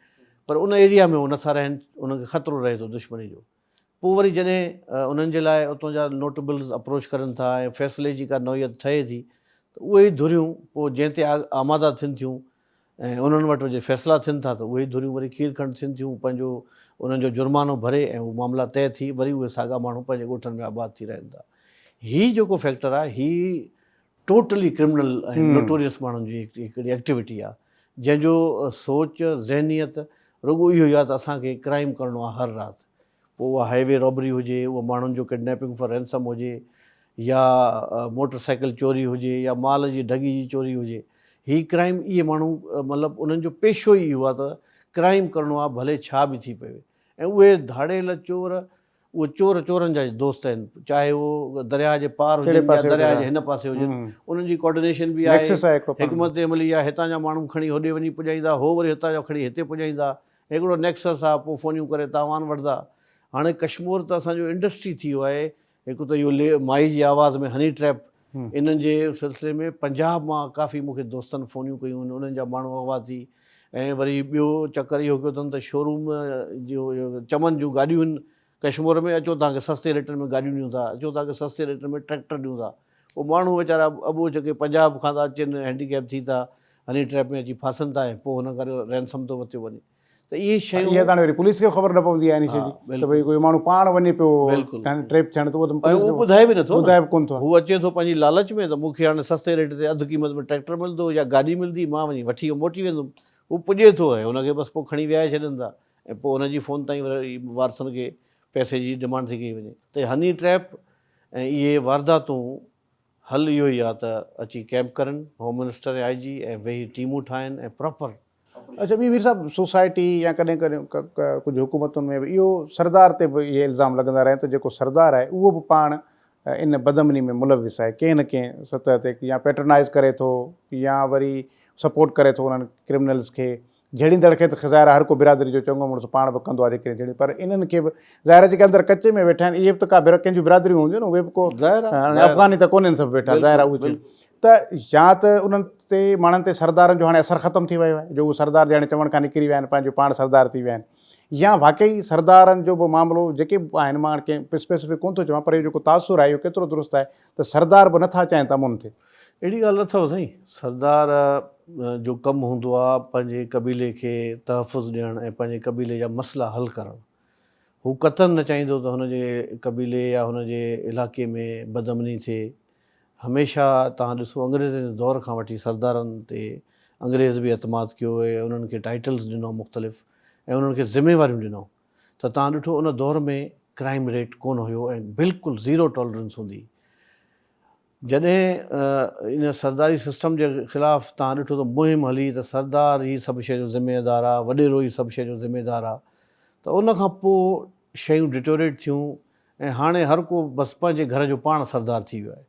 پر ان ايريا ۾ هو نٿا رهن، انهن کي خطرو رهي ٿو دشمني جو. پوء وري جڏهن انهن جي لاء اتان جا نوٽبلز اپروچ ڪرن ٿا ۽ فيصلي جي ڪا نوعيت ٺهي ٿي ته اهي ئي ڌريون پوء جنهن تي آماده ٿين ٿيون ۽ انهن وٽ جي فيصلا ٿين ٿا ته اهي ئي ڌريون وري کير کنڊ ٿين ٿيون پنهنجو انهن جو جرمانو ڀري ۽ اهي معاملا طئي ٿي وري اهي ساڳا ماڻهو پنهنجي ڳوٺن ۾ آباد ٿي رهن ٿا. هي جيڪو فيڪٽر آهي هي ٽوٽلي ڪرمنل ۽ نوٽوريس ماڻهن جي هڪڙي ايڪٽيوٽي آهي جنهن جو سوچ ذهنيت رڳو اهو ئي آهي ته اسان کي ڪرائيم ڪرڻو آهي هر رات پوء اها هاء وي رابري هجي، اها ماڻهن جو ڪڊنيپنگ فار رينسم هجي يا موٽر سائيڪل چوري هجي يا مال جي ڍڳي جي چوري هجي. هي ڪرائيم اهي ماڻهو مطلب انهن جو پيشو ئي اهو آهي ته ڪرائيم ڪرڻو آهي ڀلي ڇا به ٿي پوي ۽ اهي ڌاڙيل چور اهي چور چورن جا دوست آهن چاهي اهو درياهه جي پار هجن يا درياهه جي هن پاسي هجن انهن جي ڪوآرڊينيشن به آهي حڪمت عملي آهي هتان جا ماڻهو کڻي هوڏي وڃي پڄائيندا هو وري هتان جا کڻي هتي پڄائيندا هڪڙو نيڪسس آ پوء فونيون ڪري تاوان وٺندا. هاڻي ڪشمور ته اسان جو انڊسٽري ٿي ويو آهي. هڪ ته اهو لي مائي جي آواز ۾ هني ٽريپ انهن جي سلسلي ۾ پنجاب مان ڪافي مون کي دوستن فونيون ڪيون آهن انهن جا ماڻهو اغوا ٿي ۽ وري ٻيو چڪر اهو ڪيو اٿن ته شوروم جو چمن جون گاڏيون آهن ڪشمور ۾ اچو توهان کي سستي ريٽن ۾ گاڏيون ڏيون ٿا اچو توهان کي سستي ريٽن ۾ ٽريڪٽر ڏيون ٿا پوء ماڻهو ويچارا اٻوجهه ڪي پنجاب کان ٿا اچن هينڊيڪيپ ٿي ٿا هني ٽريپ ۾ اچي ڦاسن ٿا ۽ پوء هن ڪري رينسم ٿو ورتيو وڃي ته اهي شيون. اها ته هاڻي وري پوليس کي به خبر نه پوندي آهي ان شيء جي ته ڀئي ڪوئي ماڻهو پاڻ وڃي پيو هني ٽريپ ٿيڻ ته اهو ته پوليس کي ٻڌائي به نٿو ٻڌائي به ڪونه ٿو. هو اچي ٿو پنهنجي لالچ ۾ ته مون کي هاڻي سستي ريٽ تي اڌ قيمت ۾ ٽريڪٽر ملندو يا گاڏي ملندي مان وڃي وٺي موٽي ويندم هو پڄي ٿو ۽ هن کي بس پوء کڻي ويهائي ڇڏين ٿا ۽ پوء هن جي فون تائين وري وارثن کي پئسي جي ڊمانڊ ٿي ڪئي وڃي ته هني ٽريپ ۽ اهي وارداتون حل اهو ئي آ ته اچي ڪئمپ ڪرن هوم منسٽر ۽ آء جي ۽ ويهي ٽيمون ٺاهن ۽ پراپر. اڇا ٻي مير صاحب سوسائٽي يا ڪڏهن ڪڏهن ڪجهه حڪومتن ۾ به اهو سردار تي به اهي الزام لڳندا رهيا ته جيڪو سردار آهي اهو به پاڻ ان بدامني ۾ ملوث آهي ڪنهن نه ڪنهن سطح تي يا پيٽرنائز ڪري ٿو يا وري سپورٽ ڪري ٿو انهن ڪرمنلز کي. جهيڙيندڙ کي ته ظاهر آهي هر ڪو برادري جو چڱو مڙس پاڻ به ڪندو آهي جيڪڏهن جهيڙي پر انهن کي به ظاهر آهي جيڪي اندر ڪچي ۾ ويٺا آهن اهي به ته ڪا ڪنهن جون برادريون هونديون نه اهي به ڪو هاڻي افغاني ته ڪونهن سڀ ويٺا ظاهر آهي اهي ته يا ته انهن تي ماڻهن تي سردارن جو هاڻي اثر ختم ٿي ويو آهي جو اهي سردار جي هاڻي چوڻ کان نڪري ويا آهن پنهنجو پاڻ سردار ٿي ويا آهن يا واقعي سردارن جو به معاملو جيڪي به آهن مان ڪنهن اسپيسفڪ ڪونه ٿو چوان پر اهو جيڪو تاثر آهي اهو ڪيترو درست آهي ته سردار به نٿا چاهين ته امن ٿئي. اهڙي ڳالهه نه اٿو سائين. سردار جو ڪم هوندو آ پنهنجي قبيلي کي تحفظ ڏيڻ ۽ پنهنجي قبيلي جا مسئلا حل ڪرڻ. هو قطعاً نه چاهيندو ته هن جي قبيلي يا هن جي علائقي ۾ بدامني ٿئي. هميشه توهان ڏسو انگريزن جي دور کان وٺي سردارن تي انگريز به اعتماد ڪيو ۽ انهن کي ٽائيٽلز ڏنو مختلف ۽ انهن کي ذميواريون ڏنو ته توهان ڏٺو ان دور ۾ ڪرائيم ريٽ ڪونه هيو ۽ بلڪل زيرو ٽالرنس هوندي هئي. جڏهن ان سرداري سسٽم جي خلاف توهان ڏٺو ته مهم هلي ته سردار ئي سڀ شيء جو ذميدار آ، وڏيرو ئي سڀ شيء جو ذميدار آ ته ان کان پوء شيون ڊٽوريٽ ٿيون ۽ هاڻي هر ڪو بس پنهنجي گهر جو پاڻ سردار ٿي ويو آهي.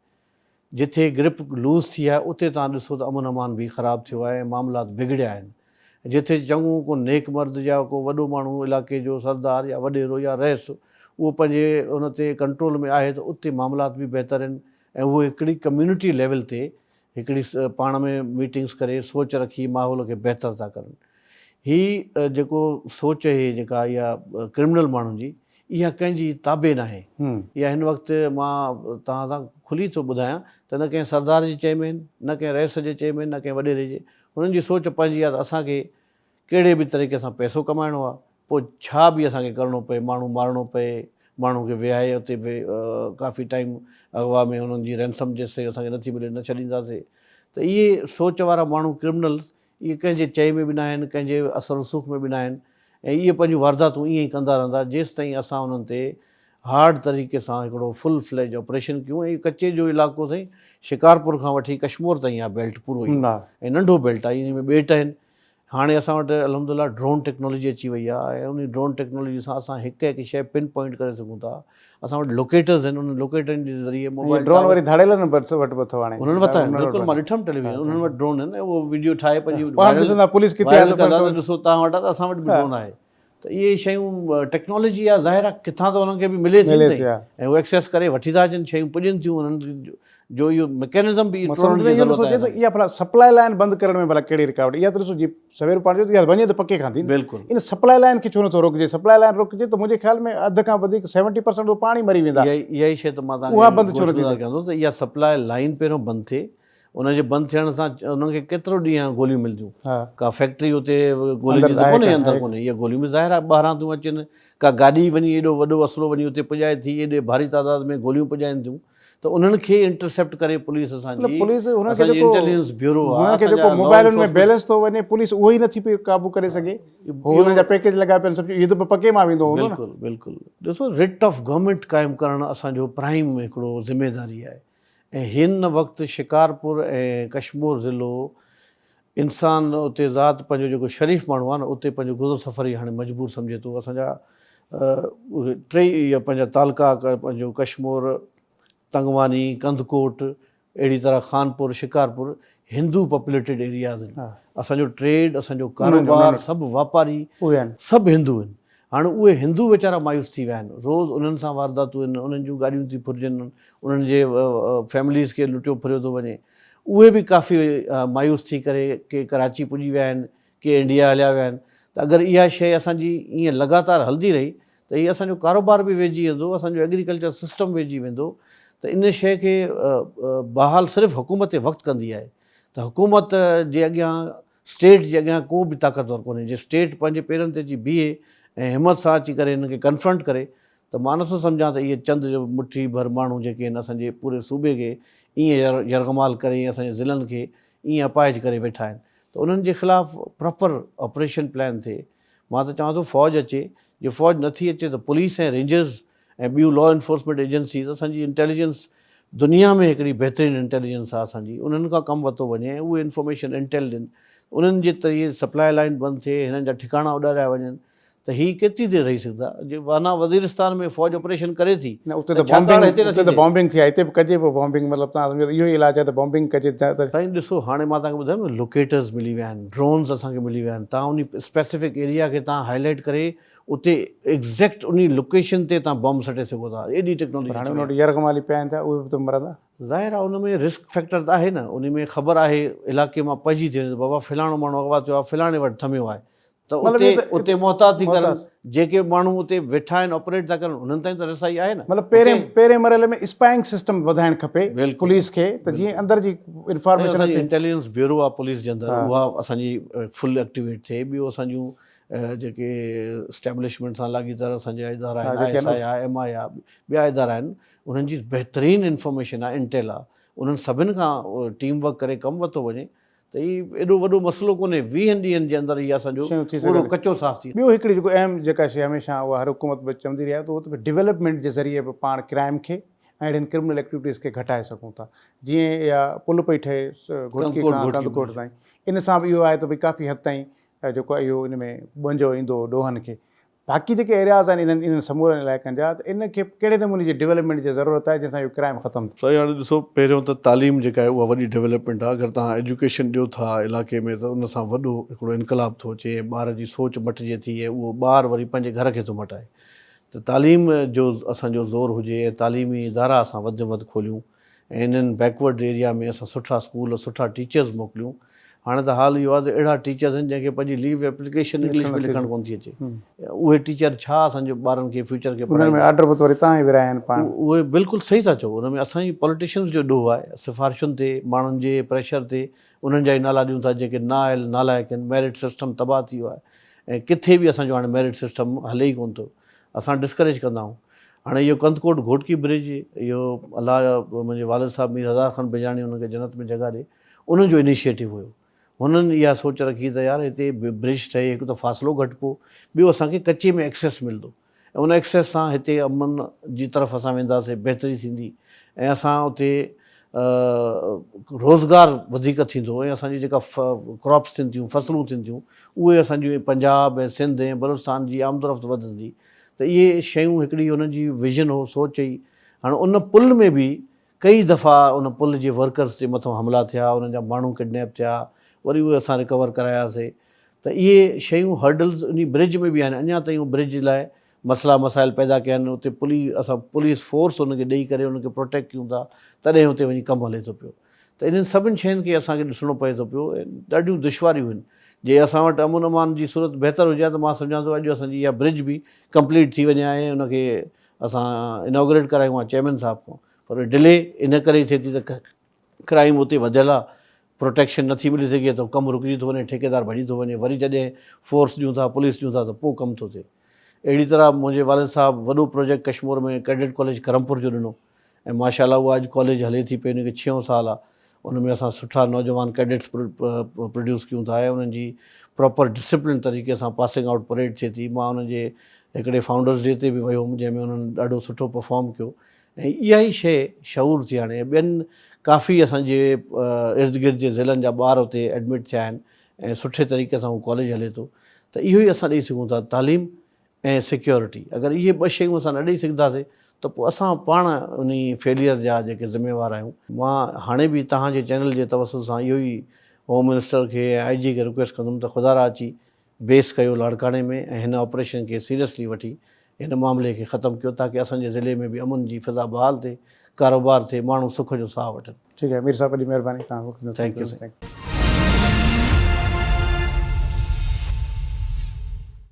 جٿي گرپ لوز ٿي آهي اتي توهان ڏسو ته امن امان به خراب ٿيو آهي ۽ معاملات بگڙيا آهن. جتي چڱو ڪو نيڪ مرد يا ڪو وڏو ماڻهو علائقي جو سردار يا وڏيرو يا رئيس اهو پنهنجي ان تي ڪنٽرول ۾ آهي ته اتي معاملات به بهتر آهن ۽ اهو هڪڙي ڪميونٽي ليول تي هڪڙي پاڻ ۾ ميٽنگس ڪري سوچ رکي ماحول کي بهتر ٿا ڪرن. هي جيڪو سوچ اهي جيڪا اها ڪرمنل ماڻهن جي اها ڪنهن جي تابع ناهي. اها هن وقت مان توهان سان کلي ٿو ٻڌايان ته نه ڪنهن سردار جي چئي ۾ آهن نه ڪنهن رئيس جي چئي ۾ آهن نه ڪنهن وڏيري جي هنن جي سوچ پنهنجي آهي ته اسان کي ڪهڙي به طريقي سان پئسو ڪمائڻو آهي، پوء ڇا به اسان کي ڪرڻو پئي، ماڻهو مارڻو پئي، ماڻهو کي ويهائي اتي به ڪافي ٽائيم اغوا ۾ هنن جي رينسم جيستائين اسان کي نٿي ملي نه ڇڏينداسين ته اهي سوچ وارا ماڻهو ڪرمنلز اهي ڪنهن جي چئي ۾ به ناهن، ڪنهن جي اثر رسوخ ۾ به ناهن ۽ اهي پنهنجون وارداتون ائين ئي ڪندا رهندا جيستائين اسان انهن تي هارڊ طريقي سان هڪڙو فل فليج آپريشن ڪيون ۽ ڪچي جو علائقو سائين شڪارپور کان وٺي ڪشمور تائين آهي بيلٽ پورو ئي ۽ ننڍو بيلٽ آهي ان ۾ ٻيٽ آهن هاڻي اسان وٽ الحمدلله ڊرون ٽيڪنالاجي اچي وئي آهي ۽ ان ڊرون ٽيڪنالاجي سان اسان هڪ هڪ شيء پن پوائنٽ ڪري سگهون ٿا اسان وٽ لوڪيٽرز آهن انهن لوڪيٽرن جي ذريعي موبائل ڊرون وري ڌاڙيلن وٽ به اٿو هاڻي انهن وٽ آهن بلڪل مان ڏٺم ٽيليويزن انهن وٽ ڊرون آهن ۽ اهو ويڊيو ٺاهي پنهنجي پاڻ ڏسندا پوليس ڪٿي آهي ته ڏسو توهان وٽ آهي ته اسان وٽ به ڊرون آهي ته اهي شيون ٽيڪنالاجي آهي ظاهر آهي ڪٿان ته انهن کي به ملي ٿي نه ۽ هو ايڪسيس ڪري وٺي ٿا اچن شيون پڄن ٿيون انهن جو اهو ميڪانزم به ٽوڙڻ جي ضرورت آهي اها ڀلا سپلاء لائن بند ڪرڻ ۾ ڀلا ڪهڙي رڪاوٽ اها ته ڏسو جي سوير پاڻ چيو ته اها وڃي ته پڪي کان ٿي بلڪل ان سپلاء لائن کي ڇو نٿو روڪجي سپلاء لائن روڪجي ته منهنجي خيال ۾ اڌ کان وڌيڪ 70% ته پاڻ ئي مري ويندا اها ئي شيء ته مان توهان اها بند ڇو نٿي ٿئي ته اها سپلاء لائن پهريون بند ٿئي ان جي بند ٿيڻ سان انهن کي ڪيترو ڏينهن گوليون ملنديون؟ ڪا فيڪٽري اتي گولين جي ته ڪونهي اندر ڪونهي اهي گوليون به ظاهر آهي ٻاهران ٿيون اچن ڪا گاڏي وڃي ايڏو وڏو اسلحو وڃي اتي پڄائي ٿي ايڏي ڀاري تعداد ۾ گوليون پڄائين ٿيون ته انهن کي انٽرسيپٽ ڪري پوليس اسان جي پوليس انهن کي جيڪو انٽيليجنس بيورو آهي انهن کي جيڪو موبائلن ۾ بيلنس ٿو وڃي پوليس اهو ئي نٿي پئي قابو ڪري سگهي هو انهن جا پيڪيج لڳا پيا آهن سڀ اهو ته پڪي مان ويندو هوندو نه بلڪل بلڪل ڏسو رٽ آف گورنمينٽ قائم ڪرڻ اسان جو پرائم هڪڙو ذميداري آهي ۽ هن وقت شڪارپور ۽ ڪشمور ضلعو انسان اتي ذات پنهنجو جيڪو شريف ماڻهو آهي نه اتي پنهنجو گذر سفر ئي هاڻي مجبور سمجهي ٿو اسان جا ٽئي اهي پنهنجا تعلقا پنهنجو ڪشمور تنگواني ڪنڌڪوٽ اهڙي طرح خانپور شڪارپور هندو پاپوليٽيڊ ايرياز آهن اسان جو ٽريڊ اسان جو ڪاروبار سڀ واپاري سڀ هندو آهن هاڻ اهي هندو ويچارا مايوس ٿي ويا آهن روز انهن سان وارداتون آهن انهن جون گاڏيون ٿيون ڦرجن انهن جي فيمليز کي لٽيو ڦريو ٿو وڃي اهي به ڪافي مايوس ٿي ڪري ڪي ڪراچي پڄي ويا آهن ڪي انڊيا هليا ويا آهن ته اگر اها شيء اسان جي ائين لڳاتار هلندي رهي ته هي اسان جو ڪاروبار به ويجهي ويندو اسان جو ايگريڪلچر سسٽم ويجهي ويندو ته ان شيء کي بحال صرف حڪومت وقت ڪندي آهي ته حڪومت جي اڳيان اسٽيٽ جي اڳيان ڪو به طاقتور ڪونهي جي اسٽيٽ پنهنجي پيرن تي اچي بيهي ۽ همت سان اچي ڪري هنن کي ڪنفرنٽ ڪري ته مان نٿو سمجهان ته اهي چند جو مٺي ڀر ماڻهو جيڪي آهن اسان جي پوري صوبي کي ائين يرغمال ڪري ۽ اسان جي ضلعن کي ائين اپاهج ڪري ويٺا آهن ته انهن جي خلاف پراپر آپريشن پلان ٿئي مان ته چوان ٿو فوج اچي جي فوج نٿي اچي ته پوليس ۽ رينجرز ۽ ٻيون لا انفورسمينٽ ايجنسيز اسان جي انٽيليجنس دنيا ۾ هڪڙي بهترين انٽيليجنس آهي اسان جي انهن کان ڪم ورتو وڃي ۽ اهي انفارميشن انٽيل ڏين انهن جي ذريعي سپلاء لائن بند ٿئي هنن جا ٺڪاڻا اڏاريا وڃن ته هي ڪيتري دير رهي سگهندا؟ جي وانا وزيرستان ۾ فوج آپريشن ڪري ٿي نه اتي ته ڇاڪاڻ هتي نه ٿي ته بامبنگ ٿي آهي هتي به ڪجي پيو بامبنگ مطلب توهان سمجهو ته اهو ئي علاج آهي ته بامبنگ ڪجي ته سائين ڏسو هاڻي مان توهان کي ٻڌايم نه لوڪيٽرز ملي ويا آهن ڊرونز اسان کي ملي ويا آهن توهان انهي اسپيسفڪ ايريا کي توهان هائي لائيٽ ڪري اتي ايگزيڪٽ انهي لوڪيشن تي توهان بم سٽي سگهو ٿا ايڏي ٽيڪنالاجي پر هاڻي ان وٽ يرغمالي پيا آهن ته اهي به ته مرندا. ظاهر آهي ان ۾ رسڪ فيڪٽر ته آهي نه انهي ۾ خبر آهي علائقي مان پئجي ٿي وڃي ته بابا فلاڻو ماڻهو اغوا ٿيو آهي فلاڻي وٽ ٿميو آهي ته اتي اتي محتاط ٿي ڪرن جيڪي ماڻهو اتي ويٺا آهن آپريٽ ٿا ڪرن انهن تائين ته رسائي آهي نه مطلب پهرين پهرين مرحلي ۾ اسپائنگ سسٽم وڌائڻ کپي پوليس کي ته جيئن اندر جي انفارميشن اچي. انٽيليجنس بيورو آهي پوليس جي اندر اها اسان جي فل ايڪٽيويٽ ٿئي ٻيو اسان جون جيڪي اسٽيبلشمينٽ سان لاڳيتر اسان جا ادارا آهن I S I آهي ايم I آهي ٻيا ادارا آهن انهن جي بهترين انفارميشن آهي انٽيل آهي انهن سڀن کان ٽيم ورڪ ڪري ڪم ورتو وڃي ته هي ايڏو وڏو مسئلو ڪونهي، ويهن ڏينهن جي اندر هي اسان جو پورو ڪچو صاف ٿي. ٻيو هڪڙي جيڪو اهم جيڪا شيء هميشه اها هر حڪومت به چوندي رهي آهي ته اهو ته ڊولپمينٽ جي ذريعي به پاڻ ڪرائم کي ۽ اهڙين ڪرمنل ايڪٽيوٽيز کي گهٽائي سگهون ٿا جيئن اها پل پئي ٺهي گهوٽڪي کان ڪنڌڪوٽ تائين ان سان به اهو آهي ته ڀئي ڪافي حد تائين جيڪو آهي اهو ان ۾ ٻنجو ايندو ڏوهن کي باقي جيڪي ايرياز آهن انهن انهن سمورن علائقن جا ته ان کي ڪهڙي نموني جي ڊولپمينٽ جي ضرورت آهي جنهن سان اهو ڪرائم ختم ٿئي. سائين هاڻي ڏسو پهريون ته تعليم جيڪا آهي اها وڏي ڊولپمينٽ آهي اگر توهان ايجوڪيشن ڏيو ٿا علائقي ۾ ته ان سان وڏو هڪڙو انقلاب ٿو اچي ۽ ٻار جي سوچ مٽجي ٿي ۽ اهو ٻار وري پنهنجي گهر کي ٿو مٽائي ته تعليم جو اسان جو زور هجي ۽ تعليمي ادارا اسان وڌ ۾ وڌ کوليون ۽ انهن بيڪورڊ ايريا ۾ اسان سٺا اسڪول سٺا ٽيچرز موڪليون هاڻي ته حال اهو آهي ته اهڙا ٽيچرز آهن جنهن کي پنهنجي ليو ايپليڪيشن انگلش ۾ لکڻ ڪونه ٿي اچي اهي ٽيچر ڇا اسان جي ٻارن کي فيوچر کي انهن ۾ آرڊر به ته وري تان ئي ورهايا آهن پاڻ اهي بلڪل صحيح ٿا چئو ان ۾ اسان جي پوليٽيشنز جو ڏوهه آهي سفارشن تي ماڻهن جي پريشر تي انهن جا ئي نالا ڏيون ٿا جيڪي نااهل نالائق آهن ميرٽ سسٽم تباهه ٿي ويو آهي ۽ ڪٿي به اسان جو هاڻي ميرٽ سسٽم هلي ئي ڪونه ٿو اسان ڊسڪريج ڪندا آهيون هاڻي اهو ڪنڌڪوٽ گهوٽڪي برج اهو الله جا منهنجي والد صاحب مير هزار خان بجاڻي انهن کي جنت ۾ جڳهه ڏي انهن جو انيشيٽو هيو هنن اها سوچ رکي ته يار هتي برج ٺهي هڪ ته فاصلو گهٽبو ٻيو اسان کي ڪچي ۾ ايڪسيس ملندو ۽ ان ايڪسيس سان هتي امن جي طرف اسان وينداسي بهتري ٿيندي ۽ اسان اتي روزگار وڌيڪ ٿيندو ۽ اسان جي جيڪا ڪراپس ٿين ٿيون فصلون ٿين ٿيون اهي اسان جي پنجاب ۽ سنڌ ۽ بلوچستان جي آمد رفت وڌندي ته اهي شيون هڪڙي انهن جي ويزن هو سوچ هئي هاڻي ان پل ۾ به ڪئي دفعا ان پل جي ورڪرس جي مٿان حملا ٿيا انهن جا ماڻهو ڪڊنيپ ٿيا وري اهي اسان رڪور ڪراياسي ته اهي شيون هرڊلز انهي برج ۾ به آهن اڃا تائين برج لاء مسئلا مسائل پيدا ڪيا آهن اتي پولي اسان پوليس فورس ان کي ڏئي ڪري ان کي پروٽيڪٽ ڪيون ٿا تڏهن اتي وڃي ڪم هلي ٿو پيو ته انهن سڀن شين کي اسان کي ڏسڻو پئي ٿو پيو ۽ ڏاڍيون دشواريون آهن جي اسان وٽ امن امان جي صورت بهتر هجي ها ته مان سمجهان ٿو اڄ اسان جي اها برج به ڪمپليٽ ٿي وڃي ها ۽ ان کي اسان انوگريٽ ڪرايون ها چيئرمين صاحب کان پر ڊلي ان ڪري ئي ٿئي ٿي ته ڪرائيم اتي وڌيل آ پروٽيڪشن نٿي ملي سگهي ته ڪم رڪجي ٿو وڃي ٺيڪيدار ڀڄي ٿو وڃي وري جڏهن فورس ڏيون ٿا پوليس ڏيون ٿا ته پوء ڪم ٿو ٿئي اهڙي طرح منهنجي والد صاحب وڏو project Kashmore ۾ cadet college Karampur جو ڏنو ۽ ماشاء الله اها اڄ ڪاليج هلي ٿي پئي ان کي ڇهون سال آ ان ۾ اسان سٺا نوجوان ڪيڊٽس پروڊيوس ڪيون ٿا ۽ انهن جي پراپر ڊسپلن طريقي سان پاسنگ آئوٽ پريڊ ٿئي ٿي مان انهن جي هڪڙي فائونڊرز ڊي تي به ويو هوم جنهن ۾ انهن ڏاڍو سٺو پرفارم ڪيو ۽ اها ئي شيء شعور ٿي هاڻي ٻين ڪافي اسان جي ارد گرد جي ضلعن جا ٻار اتي ايڊمٽ ٿيا آهن ۽ سٺي طريقي سان هو ڪاليج هلي ٿو ته اهو ئي اسان ڏئي سگهون ٿا تعليم ۽ سيڪيورٽي اگر اهي ٻه شيون اسان نه ڏئي سگهنداسي ته پوء اسان پاڻ انهي فيليئر جا جيڪي ذميوار آهيون. مان هاڻي به توهان جي چينل جي توسط سان اهو ئي هوم منسٽر کي ۽ آء جي کي رڪويسٽ ڪندم ته خدارا اچي بيس ڪيو لاڙڪاڻي ۾ ۽ هن آپريشن کي سيريسلي وٺي هن معاملي کي ختم ڪيو تاڪه اسان جي ضلعي ۾ به امن جي فضا بحال ٿئي، ڪاروبار ٿئي، ماڻهو سک جو ساهه وٺن. ٺيڪ آهي مير صاحب وڏي مهرباني توهان وقت ڏنو. Thank you sir.